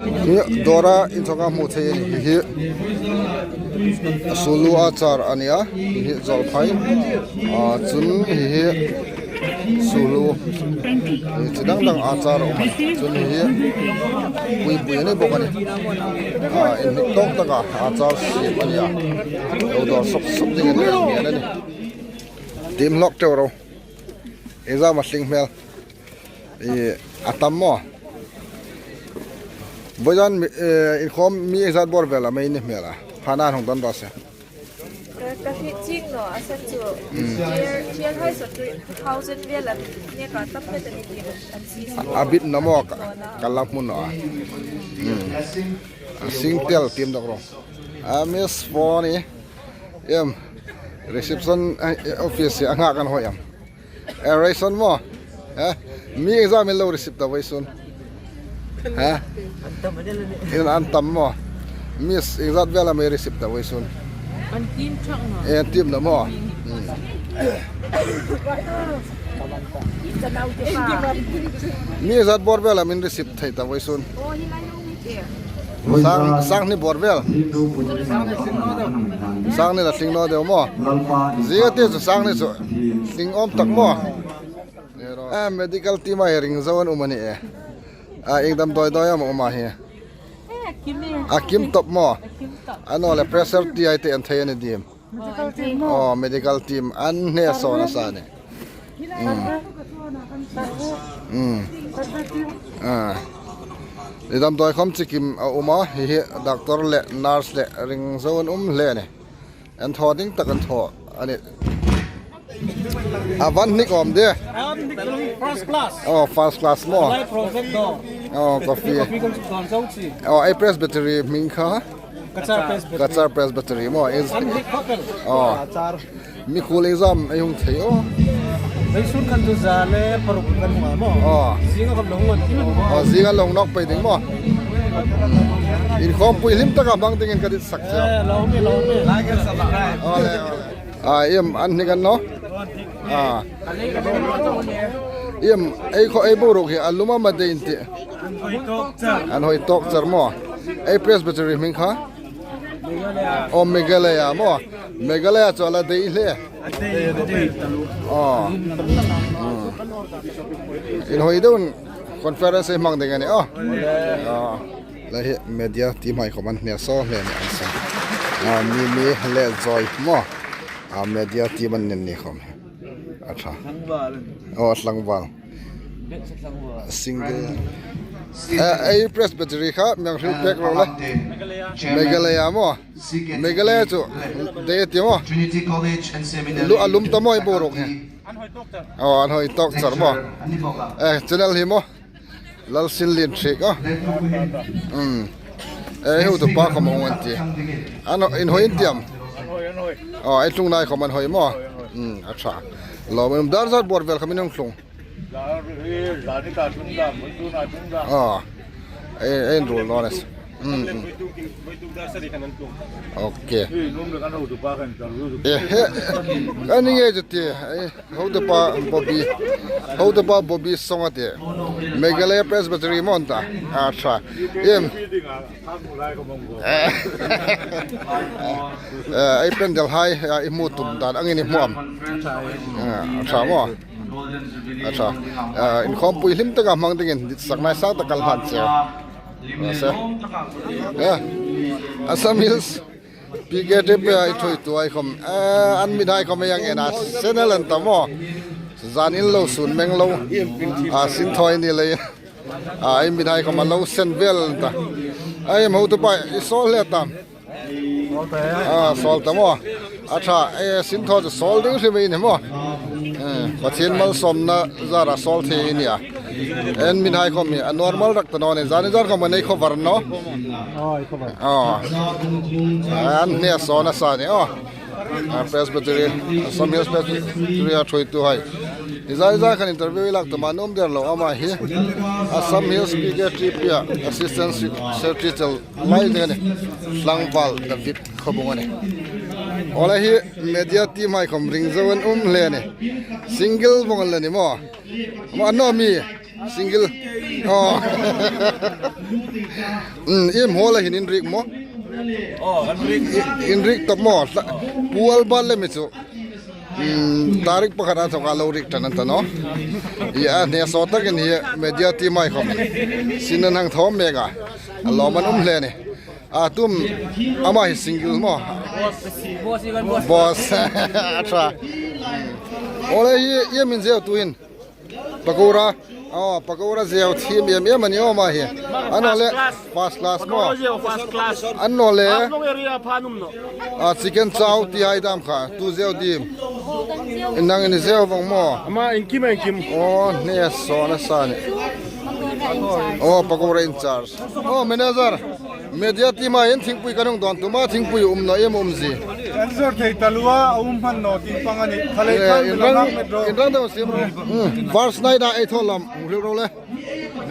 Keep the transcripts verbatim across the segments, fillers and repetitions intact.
Hi dawra inthawka hmu thei a ni hi. Hi sulu achar a nia, hi hi zawlphai. A, chun hi hi sulu. Hi chi dang dang achar a um a ni. Chun hi hi puipui a ni bawk a ni. A, inhnik tawk taka achar siem a nia. Lo dawr sawp sawp ding a ni, a ni a ni. Tim hlawk teu ro. Exam a tling hmel. I, a tam maw? Vawisun mi, eh, inkhawm mi exam bawr vela mei ni hmel a. Hana hung don ta se. Ka, ka hriet chieng naw a san chu. Mm. Tier, tier hai saw two thousand vela ni ka tam ka ta ni ti an si. A bit na maw ka, ka la hmu naw a. Mm. A sing tel tim dawk ro. A miss phone ni. Em, reception, eh, office a nga kan hoi am. Eh, Reison maw? Ha? Mi exam in lo receive ta vawisun. Ha? In an tam maw? Miss exam vela mei receive ta vawisun. An tim thak naw. Eh, tim naw maw? Hmm. Mi exam bawr vela min receive thei ta vawisun. Sang, sang hni bawr vel. Sang hni la tling naw deu maw? Zia te chu sang hni chu tling awm tak maw? A, medical team a ring zo an um a ni e. A, ieng dam doi doi am um a hi. A kim top maw? A naw le pressure ti ai te an thei a ni dim. Medical team maw? Oh, medical team an hne sawn a sa ni. Mm. Mm. Ah. Ni dam doi khom chi kim a um a, hi hi doctor le nurse le ring zo an um hle ni. An thaw ding tak an thaw a ni. A van hnik awm de. First class. Oh, first class maw? Lai project do. Oh, coffee. Coffee kan don zo chi. Oh, ei Presbytery hming kha. Kachar Presbytery. Kachar Presbytery maw? Is. An hnik khop el. Oh. Mi khul exam ei hung thei o. Ei sun kan tu za le paruk kan hung a maw. Oh. Zinga kan lo hung an ti maw. Oh, zinga lo hung nawk pei ding maw. Inkhawmpui hlim taka hmang dingin ka dit sak che. Eh, lo mi, lo mi. Like and subscribe. Ole, ole. A, em, an hnik an naw? A. Em, ei khaw, ei boruok hi a lum am a dei in ti. An hoi tawk char maw? Ei Presbytery hming kha? O, Meghalaya maw? Meghalaya chu a la dei hle. A dei, a dei. O. Hmm. Inhoi deuin conference ei hmang ding a nih, o. O. Lai hi media team hai khom an hne saw hle ni an san. A, Mimi le Joy maw? A, media team an nen ni khom. A ṭha. Tlangval. O, tlangval. Single. A, ei Presbytery kha mi hang hril pek ro le. Meghalaya maw? Meghalaya chu dei ti maw? Lu a lum ta maw ei boruok hi? O, an hoi tawk char maw? Eh, channel hi maw? Lalsinlien Thiek a. Hmm. Eh, hotupa khom a hung an ti. An inhoi in ti am? O, ei tlung nai khom an hoi maw? Hmm, a ṭha. Lawm, dar zat bawr vel khom in hung tlung. A. Ei, ei inruol naw nih. Hmm, hmm. Ok. Eh, he. Kan ni nge chu ti. Eh. Hotupa Bobby, hotupa Bobby Song a ti. Meghalaya Presbytery maw an ta. A ṭha. Em. Eh, ei pandal hai, a, i hmu tum dan angin i hmu am? A ṭha maw? A ṭha. A, inkhawmpui hlim taka hmang dingin ditsak nai sang tak kal hlan che. A se. Eh, Assam Hills. P K T P a i thuoitu hai khom, eh, an mit hai khom ei hang en a, senel an ta maw? Zanin lo sun meng lo. A, sin thaw ni lei. A, ei mit hai khom a lo sen vel an ta. Ei, hotupa, i sawl hle tam? A, sawl ta maw? A ṭha, eh, sin thaw chu sawl ding hrim ei ni maw? Eh, Pathien malsawmna zara sawl thei ni a. Ei mit hai khom hi a normal rak ta naw ni, zani zan khom a nei khawvar naw. Aw, an hne sawn a sa ni, aw. A, Presbytery, Assam Hills Presbytery a thuoitu hai. I zan i zan khan interview i lak tum a nuom der lo, ama hi Assam Hills P K T P a Assistant Secretary chel lai ding a nih. Tlangval David Khawbung a nih. Aw le, hi media team hai khom ring zo an um hle a nih. Single vawng an la ni maw? Maw, an naw mi? Single. Oh. Mm, iem hall-a hin in rik maw? Oh, kan rik. In rik tawp maw? Hla-, Pu Albert le mi chu. Mm, tarik pakhat a thawka lo rik ṭan an ta naw. Ia, hne saw takin hi media team-hai khawm. Sin an hang thaw mek a. A lawm an um hle a nih. A tum ama hi single maw? Boss, boss. Boss. A ṭha. Ole hi, iem in zeu tu hin? Pakora. Oh, pakora zeu thiem em em a ni aw ama hi. Annawleh first class maw? Pakora zeu first class. Annawleh. Haflong area pha an um naw. A chicken chow ti hai dam kha. Tu zeu dim. Nang in zeu vong maw? Ama engkim engkim. Oh, hne saw na sa ni. Oh, pakora in charge. Oh, manager. Media team-a hin thingpui kan hung dawn tum a, thingpui um naw iem um zie. Kan zawr thei taluo a, a um hman naw ti pang a nih. Khalei khan in rang, in rang deu sim. Hmm. First night-a ei thaw lam, hung hril ro le.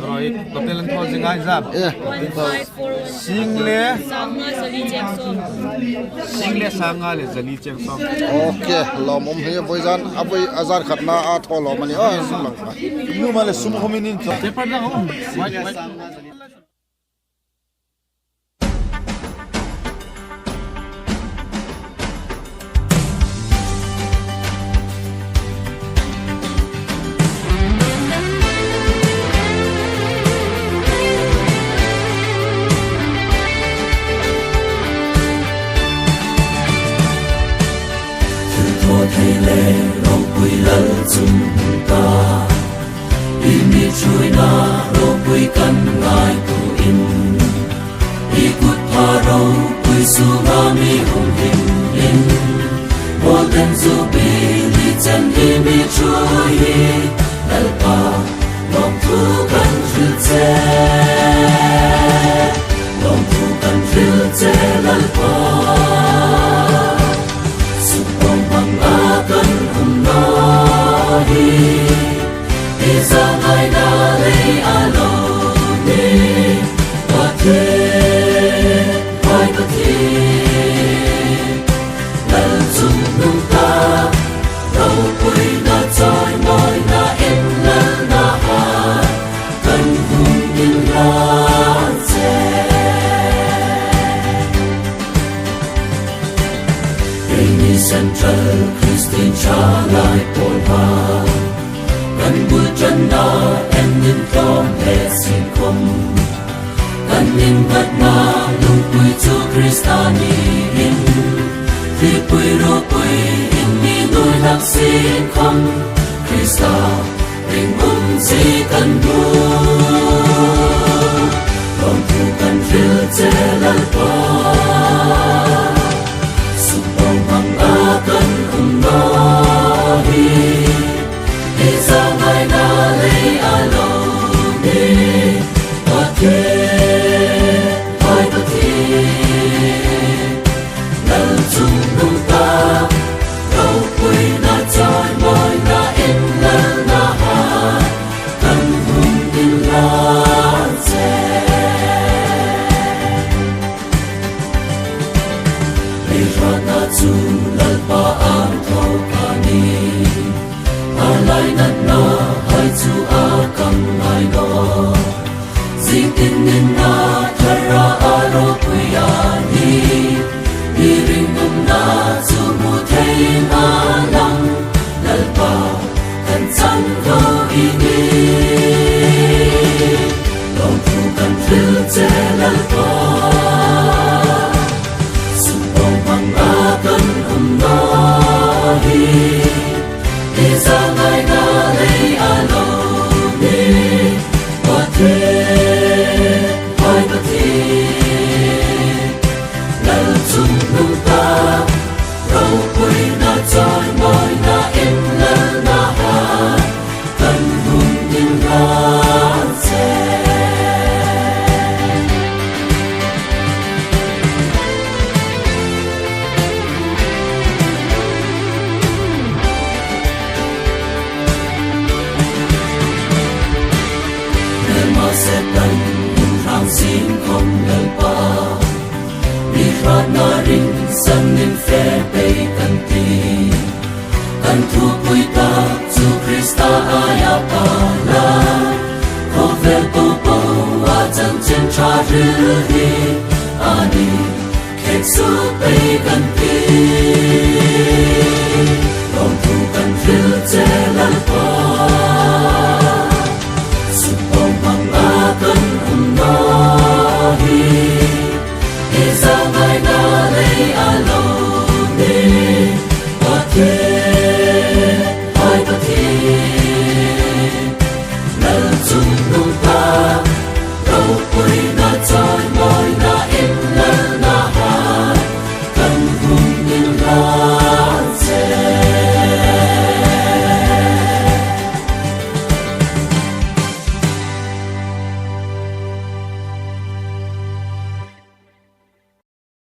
Rohit, total an thaw zing ai zam. Eh. Sing le. Sing le sanga le zali cheng sawm. Okay, lawm um hi voi zan, a voi a zan khatna a thaw lawm a ni. Oh, sum lang kha. Nu ma le sum khomin in thaw. Paper dang um. Thil thaw thei le ropui lal chungah. I mi ṭhuoina ropui kan ngaituoin, i kut pha ropui sunga mi hung hlim in. Golden Jubilee chen i mi ṭhuoi hi, Lalpa, lawmthu kan hril che. Lawmthu kan hril che, Lalpa. Sukpawng hmanga kan um naw hi, i zangaina lei a lo ni. Pathien, hai Pathien, lal chungnungta, ropuina chawimawina inlalna hai kan hung inhlan che. Eini Central Christian Ṭhalai Pawlhai, kan bul ṭanna en intlawm le sin khom, kan innghatna lungpui chu Krista niin, hripui ropui in mi nuoi hlak sin khom, Krista ringum si kan bu. Lawmthu kan hril che, Lalpa. Sukpawng hmanga kan um naw hi, i zangaina lei a lo ni. Pathien, hai Pathien, lal chungnungta, ropuina chawimawina inlalna hai kan hung inhlan che. Ei hratna chu Lalpa ang thaw ka ni. A lainatnahai chu a kam ngai naw. Zing tin inna thara a ropui a ni. I ringumna chu hmu thei a lang, Lalpa kan chang thaw i ni. Lawmthu kan hril che, Lalpa. Sukpawng hmanga kan um naw hi, i zangaina lei a lo ni. Pathien, hai Pathien, lal chungnungta, ropuina chawimawina inlalna hai kan hung inhlan che. Hmelma Setan hung hrang sin khom, Lalpa, mi hratna ring sanin fe pei kan tih. Kan thupui tak chu Krista aia pala, khawvel po A hril hi a nih, khetsuol pei kan tih.